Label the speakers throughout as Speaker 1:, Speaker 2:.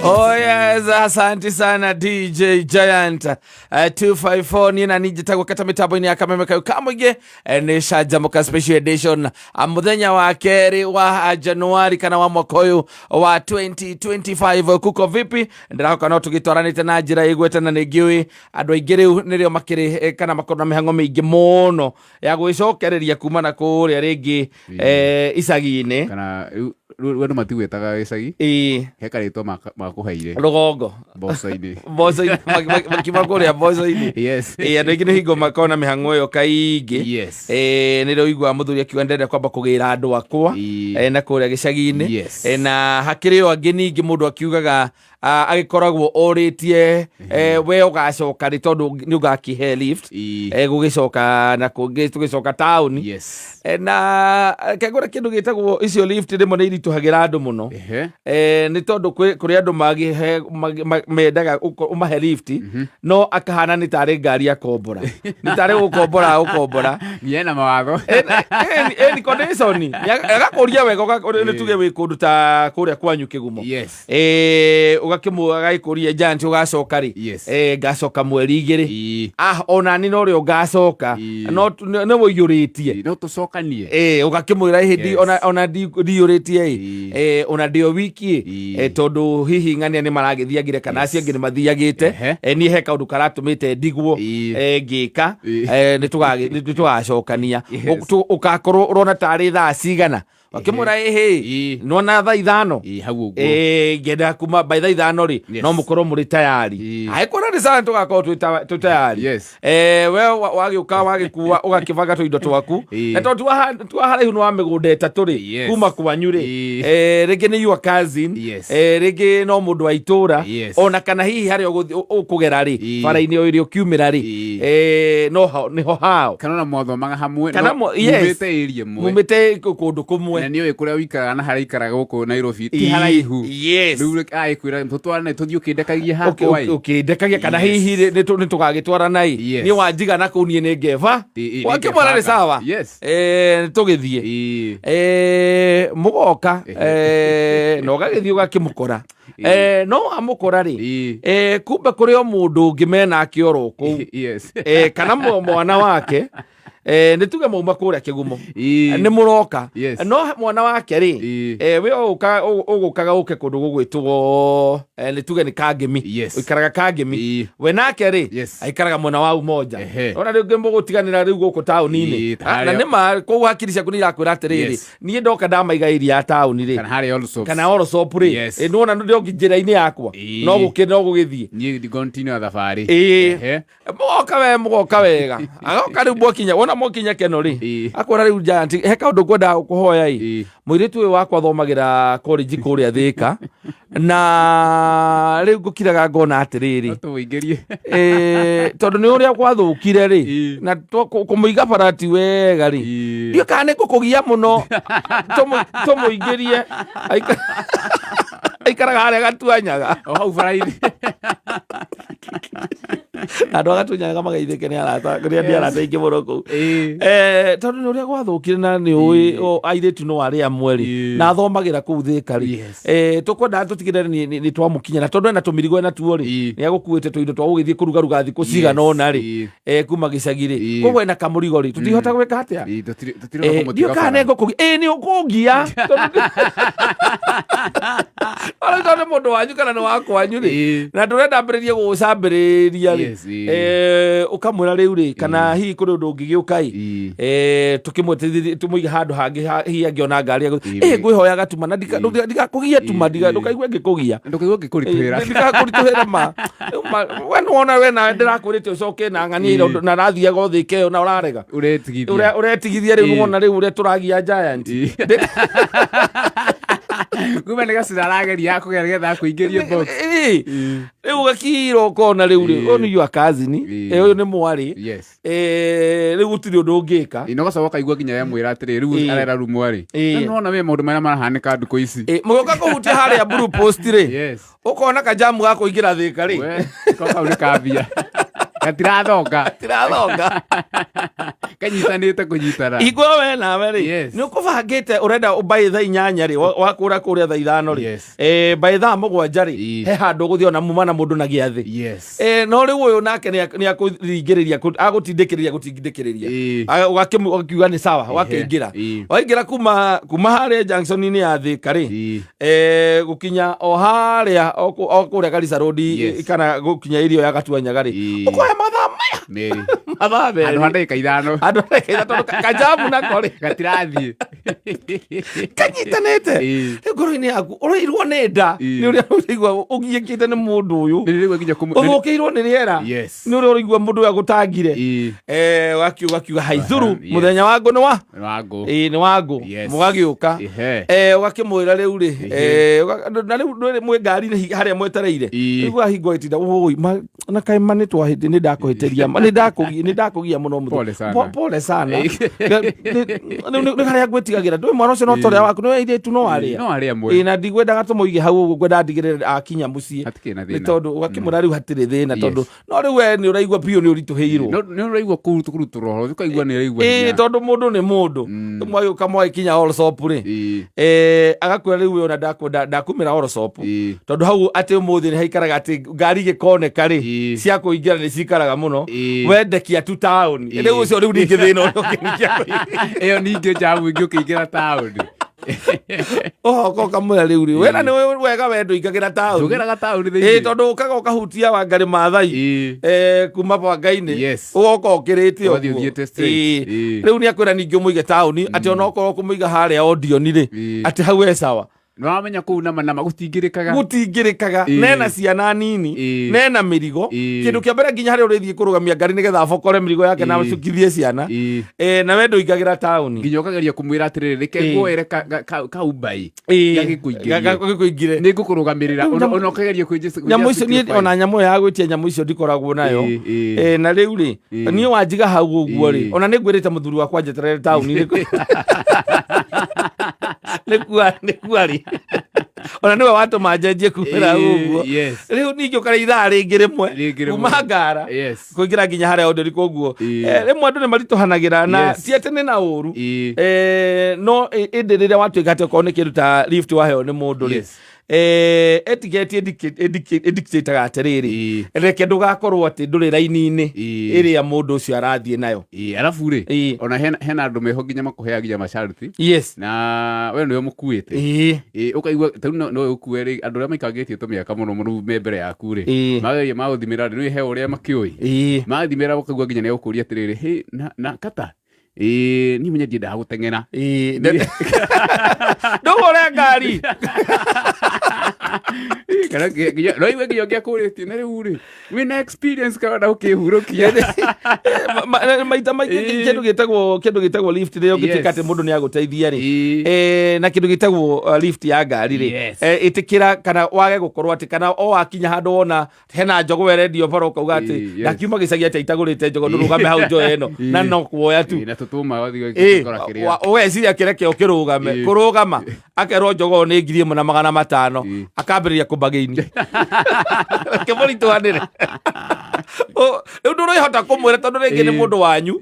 Speaker 1: Oh yes, asante sana DJ Giant 254 niĩ na niĩ njĩtagwo kata mĩtambo-inĩ ya kameme kau ka mũingĩ nĩ canjamũka special edition. Mũthenya wa kerĩ wa Januari kana wa mwaka ũyũ wa 2025. Kuko vipi? Ndĩrahoka no tũgĩtwaranĩte na njĩra ĩgwete na nĩ ngĩũĩ andũ aingĩ rĩu nĩrĩo makĩrĩ kana makorwo na mĩhang'o mĩingĩ mũno ya gwĩcokereria kuma na kũrĩa rĩngĩ icagi-inĩ.
Speaker 2: Kana rĩu andũ matigwĩtaga gĩcagi.
Speaker 1: Ĩĩ.
Speaker 2: He karĩtwa makũheire.
Speaker 1: Rũgongo.
Speaker 2: Mboco-inĩ.
Speaker 1: Mboco-inĩ, makiuma kũrĩa mboco-inĩ.
Speaker 2: Yes.
Speaker 1: Ĩĩ, andũ aingĩ nĩ hingo makoragwo na mĩhang'o ĩyo kaingĩ.
Speaker 2: Yes.
Speaker 1: Ĩĩ, nĩ rĩo ũiguaga mũthuri akiuga ndĩrenda kwamba kũgĩra andũ akwa na kũrĩa gĩcagi-inĩ.
Speaker 2: Yes.
Speaker 1: Ĩĩ, na hakĩrĩ o angĩ ningĩ mũndũ akiugaga agĩkoragwo orĩtie we ũgacoka rĩ, tondũ nĩ ũgakĩhe lift gũgĩcoka na kũngĩ tũgĩcoka taũni.
Speaker 2: Yes.
Speaker 1: Na kengũra kĩndũ gĩtagwo icio lift rĩmwe nĩ iritũhagĩra andũ mũno. Nĩ tondũ kũrĩ andũ mendaga ũmahe lift, no akahana nĩ tarĩ ngari akombora, nĩ tarĩ gũkombora agũkombora.
Speaker 2: Nginya na mawatho.
Speaker 1: Ĩni condition agakũria wega, nĩ tuge wĩ kũndũ ta kũrĩa kwanyu Kĩgumo.
Speaker 2: Yes.
Speaker 1: Ũgakĩmũ agagĩkũria, Giant, ũgacoka rĩ?
Speaker 2: Yes.
Speaker 1: Ngacoka mweri 2. Ah, ona ni norĩo ngacoka. No nĩ ũiyũrĩtie.
Speaker 2: No tũcokanie.
Speaker 1: Ũgakĩmwĩra hĩndĩ ona ndiyũrĩtie ĩ. Ona ndĩ o wiki ĩ. Tondũ hihi ng'ania nĩ maragĩthiagire kana acio angĩ nĩ mathiagĩte. Niĩ he kaũndũ karatũmĩte ndigwo ngĩka. Nĩ tũgacokania. Ũgakorwo ũrona tarĩ thaa cigana, akĩmwĩra ĩhĩ, nona thaa 5.
Speaker 2: Ĩĩ, hau ũguo.
Speaker 1: Ngĩenda kuma by thaa 5 rĩ, no mũkorwo mũrĩ tayari. Angĩkorwo nĩ sawa, tũgakorwo twĩ tayari. We wagĩũka wagĩkua ũgakĩbanga tũindo twaku. Na tondũ tiwa haraihu, nĩ wa mĩgũnda 3 rĩ kuma kwanyu rĩ. Rĩngĩ nĩ your cousin, rĩngĩ no mũndũ wa itũra, ona kana hihi harĩa ũkũgera rĩ, bara-inĩ o ĩrĩa ũkiumĩra rĩ, no nĩho hao.
Speaker 2: Kana ona mwathomaga hamwe.
Speaker 1: Kana
Speaker 2: no
Speaker 1: yes.
Speaker 2: Mumĩte area ĩmwe.
Speaker 1: Mumĩte kũndũ kũmwe.
Speaker 2: Na nĩ ũĩ kũrĩa ũikaraga na harĩa ikaraga gũkũ Nairobi ti haraihu. Rĩu agĩkwĩra tũtwarane tũthiĩ ũkĩndekagia hakwa ĩ.
Speaker 1: Ũkĩndekagia kana hihi rĩ, nĩ tũgagĩtwarana ĩ. Niĩ wanjiga na kũu, niĩ nĩ ngeba.
Speaker 2: Ĩ, nĩ
Speaker 1: Wakĩmwĩra nĩ
Speaker 2: ngebanga.
Speaker 1: sawa. Tũgĩthiĩ. Mũgoka na ũgagĩthiĩ ũgakĩmũkora. No wamũkora rĩ, kumbe kũrĩ o mũndũ ũngĩ menake oro kũu. Kana mwana wake, nĩ tuge mauma kũrĩa Kĩgumo, nĩ mũroka. No mwana wake rĩ, we ũgũkaga ũke kũndũ gũgwĩtwo nĩ tuge nĩ Kangĩmi. Ũikaraga Kangĩmi. We nake rĩ, aikaraga mwena wa Umoja. Ona rĩu mũgũtiganĩra rĩu gũkũ taũni-inĩ.
Speaker 2: Ta
Speaker 1: Na
Speaker 2: harĩa-
Speaker 1: nĩ ma kũu hakiri ciaku nĩ irakwĩra atĩrĩrĩ, niĩ ndoka ndamaiga area ya taũni rĩ,
Speaker 2: kana harĩa Allsops.
Speaker 1: Kana Allsops rĩ, nĩwona nĩ njĩra-inĩ yakwa, no gũkĩ no gũgĩthiĩ.
Speaker 2: Niĩ continue na thabarĩ.
Speaker 1: Mũgoka we, mũgoka wega, agoka rĩu mwakinya, wona mwakinya keno rĩ, akwĩra rĩu, Giant, he kaũndũ ngwendaga gũkũhoya ĩ. Mũirĩtu ũyũ wakwa athomagĩra college kũrĩa Thĩka, na rĩu ngũkiraga ngona atĩrĩrĩ,
Speaker 2: No tũmũingĩrie.
Speaker 1: Tondũ nĩ ũrĩa gwathũkire rĩ, na kũmũiga bara ti wega rĩ, ndiũ kana nĩ ngũkũgia mũno, tũmũingĩrie. Aikaraga harĩa Gatuanyaga.
Speaker 2: O hau bara-inĩ.
Speaker 1: Andũ a Gatuanyaga magaithĩke nĩ arata, nĩ arata aingĩ mũno kũu. Tondũ nĩ ũrĩa gwathũkire na nĩ ũĩ airĩtu no arĩ amwe rĩ, na athomagĩra kũu Thĩka rĩ, tũkwendaga tũtigĩrĩre nĩ twamũkinyĩra, tondũ ena tũmĩrigo ena tuo rĩ, nĩ agũkuĩte tũindo twa gũgĩthiĩ kũrugaruga thikũ cigana ũna rĩ, kuma gĩcagi rĩ. Koguo ena kamũrigo rĩ, tũtingĩhota gwĩka atĩa?
Speaker 2: Tũtirĩ na kũmũtiga
Speaker 1: Ndiũ kana
Speaker 2: bara.
Speaker 1: nĩ ngũkũgia ĩ, nĩ ũkũngia. Tondũ tondũ nĩ mũndũ wanyu kana nĩ wa kwanyu rĩ, na ndũrenda ambĩrĩrie gũgũcambĩrĩria rĩ, ũkamwĩra rĩu rĩ, kana hihi kũrĩ ũndũ ũngĩgĩũka ĩ, tũkĩmwetithĩrie tũmũige handũ hangĩ hihi angĩona ngari ngwĩhoyaga tuma na ndigakũgie tuma, ndũkaigue ngĩkũgia.
Speaker 2: Ndũkaigua ngĩkũritũhĩra.
Speaker 1: Ndikakũritũhĩra ma. Rĩu we nĩwona we nawe ndĩrakwĩrĩte ũcoke na ng'ania ira na rathiaga ũthĩke ĩyo na ũrarega.
Speaker 2: Ũretigithia.
Speaker 1: Ũretigithia rĩu. Wona rĩu ũrĩa tũragia Giant.
Speaker 2: Kumbe nĩ gacĩra arageria kũgera nĩgetha akũingĩrie box.
Speaker 1: Rĩu ũgakira ũkona rĩu rĩ, ũyũ nĩ your cousin, ũyũ nĩ mwarĩ. Rĩu gũtirĩ ũndũ ũngĩka.
Speaker 2: Ĩ, na ũgacoka ũkaigua nginya yamwĩra atĩrĩ rĩu arera rumwa rĩ, na nĩwona we maũndũ marĩa marahanĩka ndukũ ici.
Speaker 1: Mũgĩũka kũhutia harĩa Blue Post rĩ, ũkona kajamu ga kũingĩra Thĩka rĩ.
Speaker 2: We, ko kau nĩ kambia. Gatirathonga.
Speaker 1: Tirathonga.
Speaker 2: Kanyitanĩte kũnyitana.
Speaker 1: Hingo ĩyo we nawe rĩ,
Speaker 2: Yes.
Speaker 1: nĩ ũkũbangĩte ũrenda mbaĩ thaa 8 rĩ, wakũra kũrĩa thaa 5 rĩ,
Speaker 2: Yes.
Speaker 1: Mbaĩ thaa 7 rĩ, he handũ ũgũthiĩ ona muma na mũndũ na gĩathĩ. No rĩu ũyũ nake nĩ akũringĩrĩria agũtindĩkĩrĩria gũtindĩkĩrĩria. Ũgakiuga nĩ sawa, ũgakĩingĩra. Waingĩra kuma harĩa junction-inĩ ya Thĩka rĩ, gũkinya o harĩa o kũrĩa Garissa Road, kana gũkinya irio ya Gatuanyaga rĩ, ũkoya mathaa maya
Speaker 2: 2.
Speaker 1: Mathaa
Speaker 2: Handũ
Speaker 1: 2.
Speaker 2: ha ndagĩka 5.
Speaker 1: Andũ ndagĩka 3 kajamu nako rĩ,
Speaker 2: Gatirathiĩ.
Speaker 1: Kanyitanĩte. Rĩu ngoro-inĩ yaku ũrairwo nĩ nda nĩ ũrĩa ũraigua ũgiĩkĩte nĩ mũndũ ũyũ.
Speaker 2: Nĩ rĩu nginya kũmũ-
Speaker 1: Ũthũkĩirwo nĩ rĩera nĩ ũrĩa ũraigua mũndũ ũyũ agũtangire. Ũgakiuga haithuru. Mũthenya wa ngũ nĩ wa
Speaker 2: Wangũ.
Speaker 1: Ĩĩ, nĩ wa ngũ. Mũgagĩũka. Ũgakĩmwĩra rĩu rĩ, na rĩu ndũrĩ mwĩ ngari-inĩ harĩa mwetereire. Rĩu wahingo ĩtinda ũi na kaĩ ma nĩ twahĩti nĩ ndakũhĩtĩria ma nĩ ndakũgia mũno mũthuri.
Speaker 2: Pole sana.
Speaker 1: Pole sana. Nĩ harĩa ngwĩtigagĩra ndũĩ mwana ũcio no ta ũrĩa waku nĩ airĩtu no arĩa.
Speaker 2: No arĩa amwe.
Speaker 1: Ĩĩ, na ndigwendaga tũmũige hau ũguo, ngwendaga ndigĩrĩre akinya mũciĩ.
Speaker 2: Hatikĩrĩ na
Speaker 1: Nĩ
Speaker 2: thĩna.
Speaker 1: tondũ ũgakĩmwĩra rĩu hatirĩ thĩna, tondũ no rĩu we nĩ ũraigua biũ nĩ ũritũhĩirwo.
Speaker 2: No nĩ ũraigua kũrutũrwo roho, ũkaigua nĩ ũraigua
Speaker 1: Ĩĩ,
Speaker 2: hinya.
Speaker 1: tondũ mũndũ nĩ mũndũ. Mwagĩũka mwagĩkinya Allsops rĩ, agakwĩra rĩu we ona ndakumĩra Allsops, tondũ hau atĩ ũmũthĩ nĩ haikaraga atĩ ngari igĩkoneka rĩ, cia kũingĩra nĩ cikaraga mũno. Wendekia tu taũni. Rĩu ũcio rĩu ningĩ thĩna ũrĩa ũngĩ.
Speaker 2: Ĩyo ningĩ jamu ĩngĩ ũkĩingĩra taũni.
Speaker 1: Ũhoka ũkamwĩra rĩu rĩ, wena nĩ wega we ndũingagĩra taũni.
Speaker 2: Ndũgeraga taũni
Speaker 1: Ĩĩ,
Speaker 2: thĩinĩ.
Speaker 1: tondũ ũkaga ũkahutia Wangari Maathai kuma banga-inĩ, ũgoka ũkĩrĩte
Speaker 2: Ũgathiĩ
Speaker 1: ũguo.
Speaker 2: ũthiĩte straight.
Speaker 1: Rĩu nĩ akwĩra ningĩ ũmũige taũni, atĩ onokorwo kũmũiga harĩa Odeon rĩ, atĩ hau e sawa.
Speaker 2: Nĩ wamenya kũu nama nama gũtingĩrĩkaga.
Speaker 1: Gũtingĩrĩkaga. Nena ciana nini, nena mĩrigo. Kĩndũ kĩa mbere nginya harĩa ũrĩthiĩ kũrũgamia ngari nĩgetha abokore mĩrigo yake na acukithie ciana. Na we ndũingagĩra taũni.
Speaker 2: Nginya ũkageria kũmwĩra atĩrĩrĩ, reke nguoere kaumbai gagĩkũingĩrie.
Speaker 1: Gagĩkũingĩre.
Speaker 2: Nĩ ngũkũrũgamĩrĩra.
Speaker 1: Rĩu
Speaker 2: Ona ũkageria
Speaker 1: nyamũ icio niĩ ona nyamũ ĩyo ya gwĩtia nyamũ icio ndikoragwo nayo. Na rĩu rĩ, niĩ wanjiga hau ũguo rĩ, ona nĩ ngwĩrĩte mũthuri wakwa njeterere taũni nĩ kua rĩ, ona nĩwe watũma njenjie kumĩra hau ũguo. Rĩu ningĩ ũkarĩa ithaa rĩngĩ rĩmwe
Speaker 2: Rĩngĩ rĩmwe.
Speaker 1: kuma ngara kũingĩra nginya harĩa Odeon koguo rĩmwe andũ nĩ maritũhanagĩra na ti atĩ nĩ na ũru. No ĩndĩ rĩrĩa watuĩka atĩ okorwo nĩ kĩndũ ta lift waheo nĩ mũndũ rĩ, etiquette ĩdictataga atĩrĩrĩ, reke ndũgakorwo atĩ ndũrĩ raini-inĩ ĩrĩa mũndũ ũcio arathiĩ nayo.
Speaker 2: Arabu rĩ, ona hena andũ meho nginya makũheaga nginya masharti na we nĩwe mũkuĩte. Ũkaigua tarĩu no ũkue rĩ, andũ arĩa maikangĩtie tũmĩaka mũno mũno me mbere yaku rĩ, mageria magũthimĩra rĩ, nĩ he ũrĩa makĩũĩ mathimĩra, ũkaigua nginya nĩ egũkũria atĩrĩrĩ, "Hĩ, na kata niĩ menye ndiendaga gũteng'era."
Speaker 1: Ndũgũre ngari.
Speaker 2: Kana no igue nginya ũngĩakũrĩtie na rĩu rĩ, wĩna experience kana na ũkĩhurũkia.
Speaker 1: Maita maingĩ kĩndũ gĩtagwo lift rĩrĩa ũngĩtuĩka atĩ mũndũ nĩ agũteithia rĩ, na kĩndũ gĩtagwo lift ya ngari rĩ, ĩtĩkĩra kana wage gũkorwo atĩ kana o wakinya handũ wona hena njogoo ĩrendio bara ũkauga atĩ ndakiuma gĩcagi atĩ itagũrĩte njogoo, ndũrũgame hau njoe ĩno na no kuoya tu.
Speaker 2: Na tũtũma wathiĩ ũgĩkora kĩrĩa
Speaker 1: Ũgeciria kĩreke ũkĩrũgame kũrũgama akerwo njogoo nĩ 1500. Akambĩrĩria kũmbagĩini kĩmũritũhanĩre. Rĩu ndũrĩhota kũmwĩra tondũ rĩngĩ nĩ mũndũ wanyu,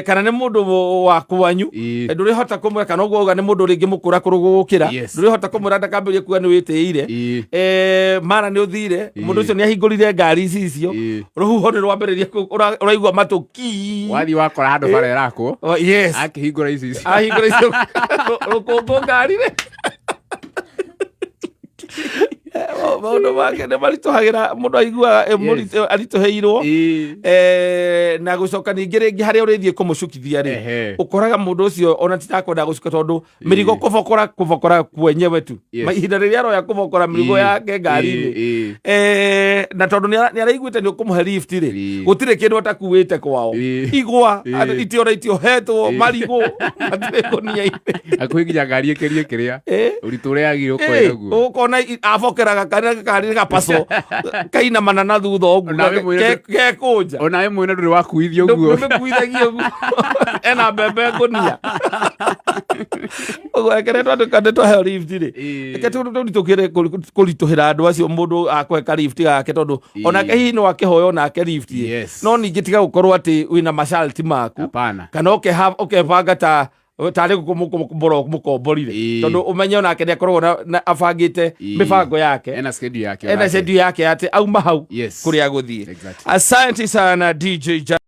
Speaker 1: kana nĩ mũndũ wa kwanyu. Ndũrĩhota kũmwĩra kana ũguo auga nĩ mũndũ rĩngĩ mũkũra kũrũ gũgũkĩra. Ndũrĩhota kũmwĩra ndakambĩrĩrie kuga nĩ wĩtĩire. Mara nĩ ũthire, mũndũ ũcio nĩ ahingũrire ngari ici icio, rũhuho nĩ rwambĩrĩria ũraigua matũ ki.
Speaker 2: Wathiĩ wakora handũ bara ĩrakwo.
Speaker 1: Oh, yes.
Speaker 2: Akĩhingũra ici ici.
Speaker 1: Ahingũra icio rũkũngũ ngari rĩ. Maũndũ make nĩ maritũhagĩra mũndũ aiguaga aritũhĩirwo. Na gũcoka ningĩ rĩngĩ harĩa ũrĩthiĩ kũmũcukithia rĩ, ũkoraga mũndũ ũcio ona titakwenda gũcuka tondũ mĩrigo kũbokora kũbokora kwenyewe tu. Ihinda rĩrĩa aroya kũbokora mĩrigo yake ngari-inĩ, na tondũ nĩ araiguĩte nĩ ũkũmũhe lift rĩ, gũtirĩ kĩndũ atakuĩte kwao. Igwa itiora itiohetwo marigũ matirĩ ngũnia-inĩ.
Speaker 2: Hakuhĩ nginya ngari ĩkĩrie kĩrĩa ũritũ ũrĩa yagĩrĩirwo gũkorwo naguo.
Speaker 1: Ũkona abokeraga kana karĩ gapaco kainamana na thutha ũguo.
Speaker 2: Onawe mwene-
Speaker 1: Gekũnja.
Speaker 2: Onawe mwene ndũrĩ wakuithio ũguo.
Speaker 1: Ndũmĩkuithagia ũguo, ena mbembe ngũnia ũguo. Ekere twandĩka twaheo lift rĩ, reke tũritũkĩre kũritũhĩra andũ acio. Mũndũ akũhe ka lift gake, tondũ onake hihi no akĩhoya onake lift ĩ. No ningĩ tiga gũkorwo atĩ wĩna masharti maku
Speaker 2: Hapana.
Speaker 1: kana ũkebanga ta tarĩ mũkomborire, tondũ ũmenye onake nĩ akoragwo na abangĩte mĩbango yake.
Speaker 2: Ena schedule yake
Speaker 1: ena
Speaker 2: onake.
Speaker 1: Schedule yake atĩ auma hau kũrĩa agũthiĩ. Asante sana, DJ.